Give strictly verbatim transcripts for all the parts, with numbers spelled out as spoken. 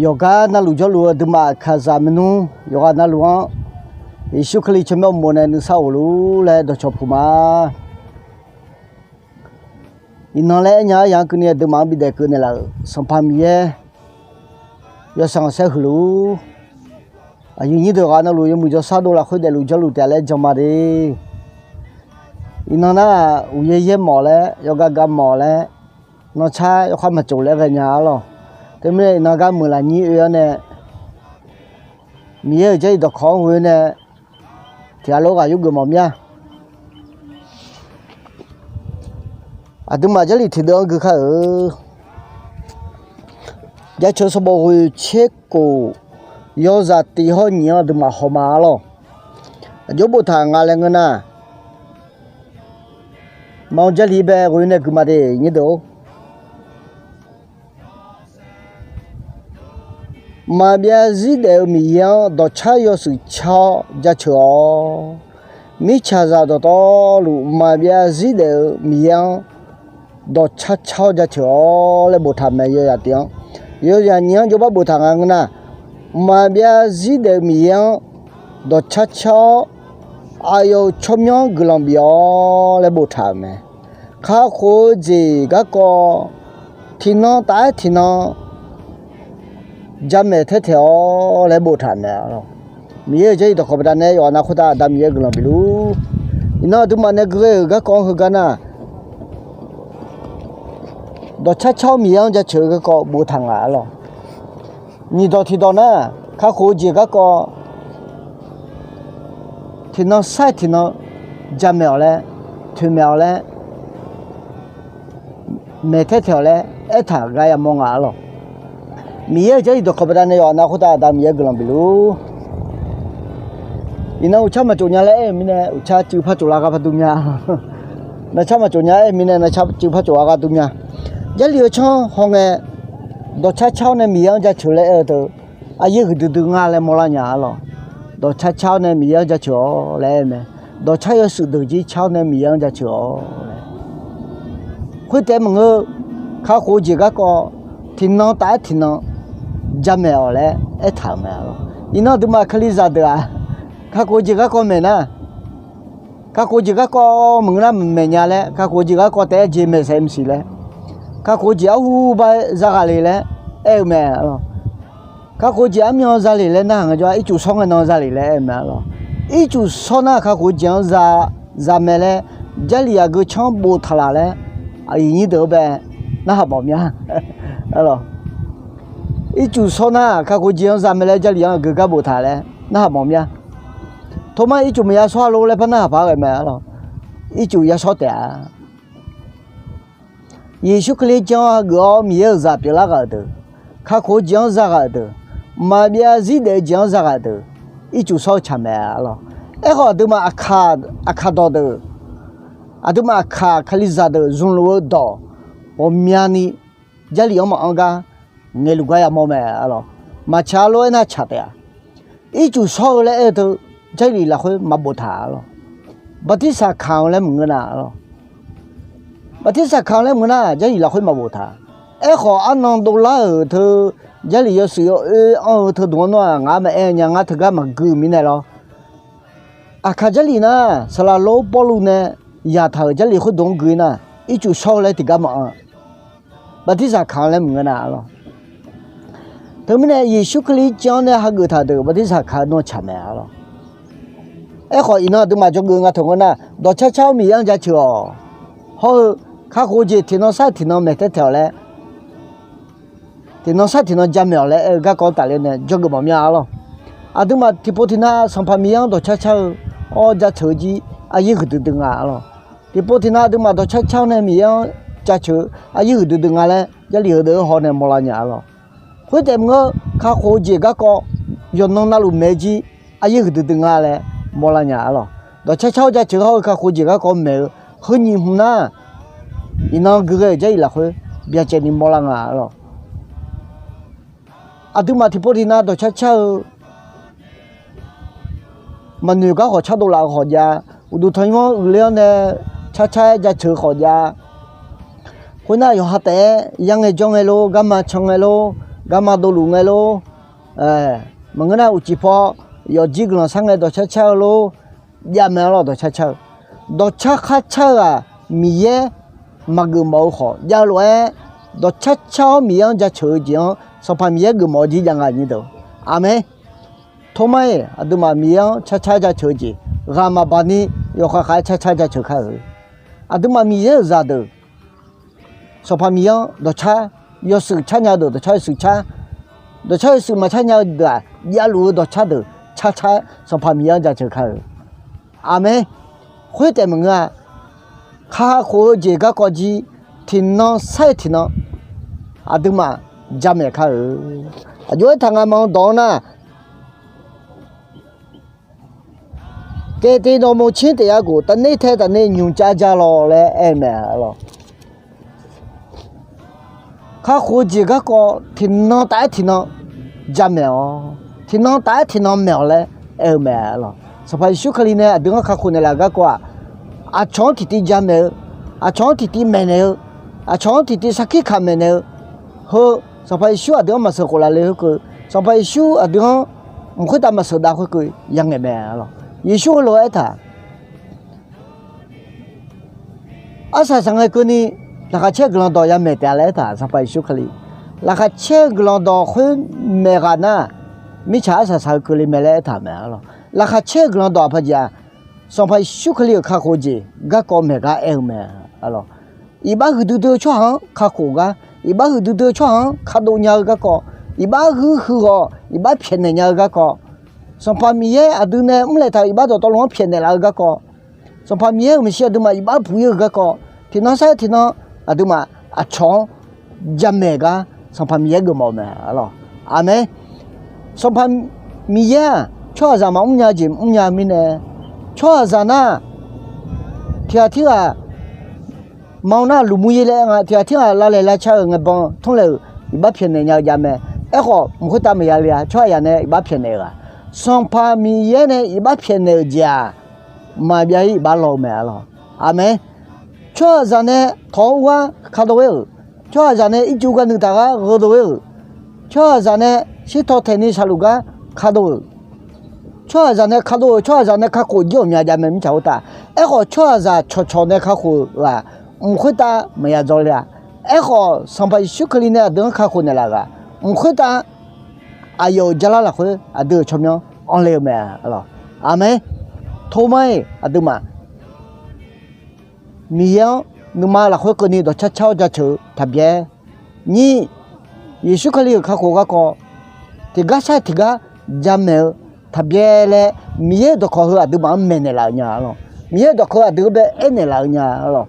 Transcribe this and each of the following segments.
Yawqgar navluf jawrluf-eu aqduimaf kaqzaq maernmr yawqghaq navluf-anr, Yeqsur Kali tsawrmyanr uqmov nae nuisar of luf laer dawqcawq puq ma. Iqnan laer aernya-ar yaq-anr keuvni aqduimaf-anr bidaef keuv naeqlaf-euq Sanqpaq Miqyaer, yawsanr khanqsaer huiq luf-ur. Aqyuif nyir deuq yawqghaq navluf yawmuiq jawrshar dov lafkhoer daefluf jawrluf taef-a laer jan ma de. Iqnan nar, uqyaer yaer mawf laer, yawgar gar mawf laer, nanrcar yawkhav maqtsof laer ghaenya-ar lawq. Teumirnae iqnan gar meuq lafnyir oe-awr nae, Miqyaer-euq Jarlif dawqkawq-anr ghoe nae, tiq ghaq lof ghaq yurgeuf mawf mir-a. Aqduimaf Jarlif tiqdeuv-anr gui kar-euq. Jaceuq sanqbof ghoeq tser kof, yawzaq tiq hawr nyiq-anr aqduimaf haw ma-ar lawq. Aqjox boftaq nga laer ngeur nar, ma-eu Jarlif bae ghoe nae gui ma de nyir deuq-or. Mqmaq byav zir daef-eu Miqyaer-anr dawqcar yawshuif car-awr jaceuq-awq. Mirtsaqzaq dawqtawvluf mqmaq byav zir daef-eu Miqyaer-anr dawqcar car-awr jaceuq-awq laer boftaq mae. Yawzaq tiq-anr, yawzaq nyiq-anr jawrbar boftaq nga ngeur nar, mqmaq byav zir daef-eu Miqyaer-anr dawqcar car-awr, aqyawf-euq tsawrmyanr guiqlanq bif-awr laer boftaq-euq mae. Kakhof-eu jeq garkawv tiqnan taf-aer tiqnan jamaeq taer taeq-awr laer boftaq mae-ar lawq. Miqyaer-euq Jarlif dawqkawq baqdanae yawqghaq nav khoertav Aqda Miqyaer guiqlanq bif luf-ur. Iqnan aqduimaf nae gui ghae-euq garkawv-anr heugar nar, dawqcar car-awr Miqyaer-anr jaceuq-eu garkawv boftaq ngaq-ar lawq. Nyiqdawq tiqdawq nar, kakhof-eu jeq garkawv tiqnan sar-aer tiqnan jamaeq-awq laer, toeqmaeq-awq laer, maeq taer taeq-awq laer aertaq gar yamawr ngaq-ar lawq. Miqyaer-euq Jarlif dawqkawq baqdanae yawqghaq nav khoertav Aqda Miqyaer guiqlanq bif luf-ur. Iqnan uqcar maqtsof nya laer aer-euq mirnae uqcar cuiv par tsof lar gar par dur mya. Nanrcar maqtsof nya aer-eu mirnae nanrcar cuiv par tsof lar gar dur mya. Jarlif-eu tsanr hawngae, dawqcar car-awr nae Miqyaer-anr jaceuq laer aer-eu teu, aqyaer huiqdui dui nga laer mawrlar nya-ar lawq. Dawqcar car-awr nae Miqyaer-anr jaceuq-awq laer aer-eu mae. Dawqcar yawshuif deuq jir car-awr nae Miqyaer-anr jaceuq-awq laer. Khoertaef maqngeur, kakhof-eu jeq garkawv tiqnan taf-aer tiqnan jamaeq-awq laer aertaq-euq mae-ar lawq. Iqnan aqduimaf Kalizaq deuq-aq, kakhof-eu jeq garkawv maeq nar, kakhof-eu jeq garkawv maqngeur nar maqmaeq nya laer, kakhof-eu jeq garkawv taef-aer jeq maeqsaef maqsiq laer, kakhof-eu jeq arhu bar zaghaq le laer aer-eu mae-ar lawq. Kakhof-eu jeq armyan zale laer narhaq ngaejawr-a, ircuf shawr ngae nan zale laer aer-eu mae-ar lawq. Ircuf shawr nar kakhof-eu jeq-anr za, zamaeq laer, Jarlif aqgeu tsanr boftaq laf laer, aqyuif nyir deuq-eu bae narhaq mawf mya. Ircuf shawr nar kakhof-eu jeq-anr zamaeq laer Jarlif-anr aqgeu gar boftaq laer narhaq mawf mya. Tormar ircuf maqya shawr-a lor laer par narhaq paq-aer ghae mae-ar lawq. Ircuf ya shawr taef-a. Yeqsur Kali jan-awr hageuf-awr Miqyaer-euq zaq pyeuflar ghaq-euq deuq, kakhof-eu jeq-anr za ghaq-euq deuq, maqbyav zir daef-eu jeq-anr za ghaq-euq deuq, ircuf shawr-eu tsaq mae-ar lawq. Aerkhawf aqduimaf aqkaq, aqkaq dawq deuq, aqduimaf aqkaq Kalizaq deuq zmqluf-eu dawq ghawqmyani Jarlif-anr maqanr gar ngaeqluf gar yamawr mae-ar lawq. Maqtsaq-a lor aernar tsaq taef-a. Ircuf shawr-eu laer aer-eu teu Jarlif lafkhoer maqboftaq-ar lawq. Bartirsaq kaq-eu laer maqngeur nar-ar lawq. Bartirsaq kaq-eu laer maqngeur nar Jarlif lafkhoer maqboftaq. Aerkhawf arnan dovlar-euq teu Jarlif yawshuif yawoer anr-eu teu dmq-anr nawr-aq ngar maqaer nya, ngar teugar maqgui mirnae lawr. Aqkaq Jarlif nar saqlaq lor Pawrluv nae yaqtaq-euq Jarlif khoerdeuq-anr gui nar, ircuf shawr-eu laer tiqgar maqanr. Bartirsaq kaq-eu laer maqngeur nar-ar lawq. Teumirnae Yeqsur Kali jan-awr nae hageuf taq deuq bartirsaq kaq-eu nawr tsaq mae-ar lawq. Aerkhawf iqnan aqduimaf jawrgeuf nga teu ngeur nar, dawqcar car-awr Miqyaer-anr jaceuq-awq. Hawr-eu kakhof-eu jeq tiqnan sar tiqnan maeq taer taeq-awq laer, tiqnan sar tiqnan jamaeq-awq laer aer-eu garkawv tafler nae jawrgeuf mawf mya-ar lawq. Aqduimaf tiqpov tiqnav Sanqpaq Miqyaer-anr dawqcar car-eu, awr jaceuq-eu jir aqyaer huiqdui dui nga-ar lawq. Tiqpov tiqnav aqduimaf dawqcar car-awr nae Miqyaer-anr jaceuq-eu aqyaer huiqdui dui nga laer Jarlif heudeuq-anr haw nae mawrlar nya-ar lawq. Khoertaef maqngeur, kakhof-eu jeq garkawv yawqnan navluf maeq-eu jir aqyaer huiqdui dui nga laer mawrlar nya-ar lawq. Dawqcar car-awr jaceuq hawr-eu kakhof-eu jeq garkawv maeq-eu heu nyiq hmq nar, iqnan gui ghae-euq Jarlif lafkhoer byacaevni mawrlar nga-ar lawq. Aqduimaf tiqpov tiqnav dawqcar car-eu maqnoeq gar khawf cardov laf-eu khawf jav, uqduq tanqnymr-anr uiqler-awr nae car car-aer jaceuq-eu khawf jav. Khoernar yawqha taef-aer yar ngae jawr ngae lor, garma can ngae lor, garma dovluf ngae lor, maqngeur nar uqcif paw yawfjir guiqlanq sar ngae dawqcar car-eu lor, javmaeq-awr lawr dawqcar car-eu. Dawqcar khar car-eu-aq Miqyaer maqgeufmawf-eu khawf jav-eu lof-aer, dawqcar car-awr Miqyaer-anr jaceuq-eu jeq-anr Sanqpaq Miqyaer geufmawf-eu jir jav nga nyir deuq. Aqmeq. Tormar-iq aqduimaf Miqyaer-anr carcar jaceuq-eu jeq ghaq maqbaq ni yawkhav khav-aer carcar jaceuq kar-euq. Aqduimaf Miqyaer-euq zaqdeuq Sanqpaq Miqyaer-anr dawqcar yawshuif car nya-eu deuq dawqcar yawshuif car, dawqcar yawshuif maqcar nya-eu deuq-aq javluf-eu dawqcar deuq carcar-aer Sanqpaq Miqyaer-anr jaceuq kar-euq. Aqmeq. Khoertaef maqngeur-a, kakhof-eu jeq garkawv jir tiqnan sar-iq tiqnan aqduimaf jamaeq kar-euq. Aqjox-aer taqnga ma-anr dawq-anr nar, Kaeqteq nawqmawq tser taef ya guf tafner tae tafner nymq cav ja lawq laer aer-eu mae lawq. Kakhof-eu jeq garkawv tiqnan taf-aer tiqnan jamaeq-awq, tiqnan taf-aer tiqnan maeq-awq laer aer-eu mae lawq. Sanqpaq Yeqsur Kali nae aqdui-anr kakhof naeqlaf-euq garkawv-aq, aqcawq-anr tiqtiv jamaeq-eu, aqcawq-anr tiqtiv maeqnaeq-eu, aqcawq-anr tiqtiv sarkir kaq maeqnaeq-eu, heu Sanqpaq Yeqsur aqdui-anr maqsheuq khof laf le khoerkeuv, Sanqpaq Yeqsur aqdui-anr mq khoertav maqsheuq dav khoerkeuv yangaeq mae lawq. Yeqsur heulof-aer aertaq, arsaq saqngae keuvni laqkhaq caer-eu guiqlanq dawq yamaeq taef-a laer aertaq, Sanqpaq Yeqsur Kali. Laqkhaq caer-eu guiqlanq dawq khoer maeq ghaq nar, mirtsaq arsaq saq-eu keuvle mae laer aertaq mae lawq. Laqkhaq caer-eu guiqlanq dawq aqpaq jeq-aq, Sanqpaq Yeqsur Kali-euq kakhof-eu jeq garkawv maeq gar aer-eu mae lawq. Iqbax huiqdui dui-eu tsawrhaq-anr kakhof gar, iqbax huiqdui dui-eu tsawrhaq-anr kadov nya-eu garkawv, iqbax huiq huiq ghawq iqbax pyaeqnaeq nya-eu garkawv, Sanqpaq Miqyaer aqdui nae mrlaeq taq-euq iqbax dawqtawvluf-anr pyaeqnaeq laf-eu garkawv, Sanqpaq Miqyaer-euq maeqshi aqduimaf iqbax puq ir-eu garkawv, tiqnan sar-eu tiqnan aqduimaf aqcawq-anr jamaeq gar Sanqpaq Miqyaer geufmawf-eu mae lawq. Aqmeq. Sanqpaq Miqyaer-aq tsawrhaqzaq maqmr nya-eu jeq mr nya-eu mirnae, tsawrhaqzaq nar tiqghaq tirghaq ma-eu nar luqmur yaer laer aer nga, tiqghaq tirghaq lavlaeq lavca-euq ngaeqbanq tmrlaeq-euq iqbax pyaeqnaeq nya-eu jav mae. Aerkhawf mq khoertav maqya le-a, tsawrhaq yaq nae iqbax pyaeqnaeq-euq-aq, Sanqpaq Miqyaer nae iqbax pyaeqnaeq-euq jeq-aq, maqbyav ir iqbax law-eu mae lawq. Aqmeq. Tsawrhaqzaq nae tawq-awr ur gar kadov ghaer-euq, tsawrhaqzaq nae ircuf gharnuiv taq gar gheudov ghaer-euq, tsawrhaqzaq nae shirtaw taeqni shaqluf gar kadov-euq, tsawrhaqzaq nae kadov-euq, tsawrhaqzaq nae kakhof jir ghawqmya jav mae mirtsaq khoertav. Aerkhawf tsawrhaqzaq cawqcawq nae kakhof-euq-aq, mq khoertav maqya dzaw le-a. Aerkhawf Sanqpaq Yeqsur Kali nae aqdui-anr kakhof naeqlaf-euq-aq, mq khoertav aqyawf-euq jarlar lafkhoer aqdui-euq tsawrmyanr anr le-eu mae lawq. Aqmeq. Tormar-iq aqduimaf Miqyaer-anr nuima lafkhoer keuvni dawqcar car-awr jaceuq-eu taqbyaer. Nyir, Yeqsur Kali-euq kakhof garkawv tiqgar sar tiqgar jamaeq-eu taqbyaer laer Miqyaer-euq dawqkawq heu aqduimaf-anr maeqnaeq laf-eu nya lawq. Miqyaer-euq dawqkawq aqdui-anr bae aernaeq laf-eu nya lawq.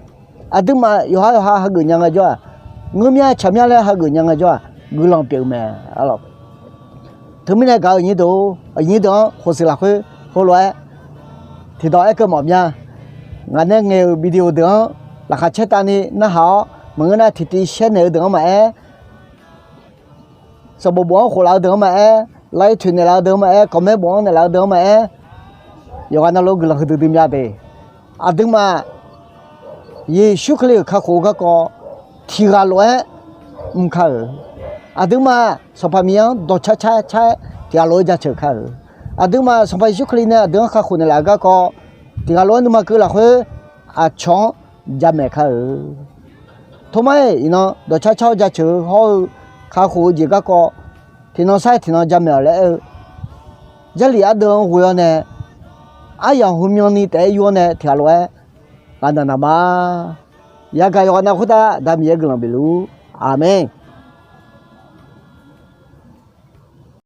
Aqduimaf yawqha yawqha hageuf nya ngaejawr-aq, ngeurmya tsaqmya laer hageuf nya ngaejawr-aq, guiqlanq pyeuf-eu mae lawq. Teumirnae gaq-eu aqnyir deuq-or, aqnyir deuq-anr khofshuif lafkhoer heulof-aer tiqdawq aerkeuv mawf mya. Ngaq nae ngaeq-euq video deuq-anr laqkhaq caertavni narhaq-awr, maqngeur nar tiqtiv shaer naeq-eu deuq-anr maqaer, sanqbof bof-anr khof laf-eu deuq-anr maqaer, like toeqnaeq laf-eu deuq-anr maqaer, comment bof-anr naeqlaf-eu deuq-anr maqaer, yawqghaq navluf guiqlanq huiqdui dui mya de. Aqduimaf Yeqsur Kali-euq kakhof-eu garkawv tiqghaq lof-aer mr kar-euq. Aqduimaf Sanqpaq Miqyaer-anr dawqcar car car-aer tiqghaq lof-aer jaceuq kar-euq. Aqduimaf Sanqpaq Yeqsur Kali nae aqdui-anr kakhof naeqlaf-eu garkawv tiqghaq lof-aer nuima keuv lafkhoer aqcawq-anr jamaeq kar-euq. Tormar-iq iqnan dawqcar car-awr jaceuq-eu hawr-eu kakhof-eu jeq garkawv tiqnan sar-aer tiqnan jamaeq-awq laer aer-eu, Jarlif ardeuv-anr ghoe-awr nae, aryamq heumyanni taef-aer yur-awr nae tiqghaq lof-aer ghaqnaq naq ma. Yagaq yawqghaq nav khoertav Aqda Miqyaer guiqlanq bifluf-ur. Aqmeq.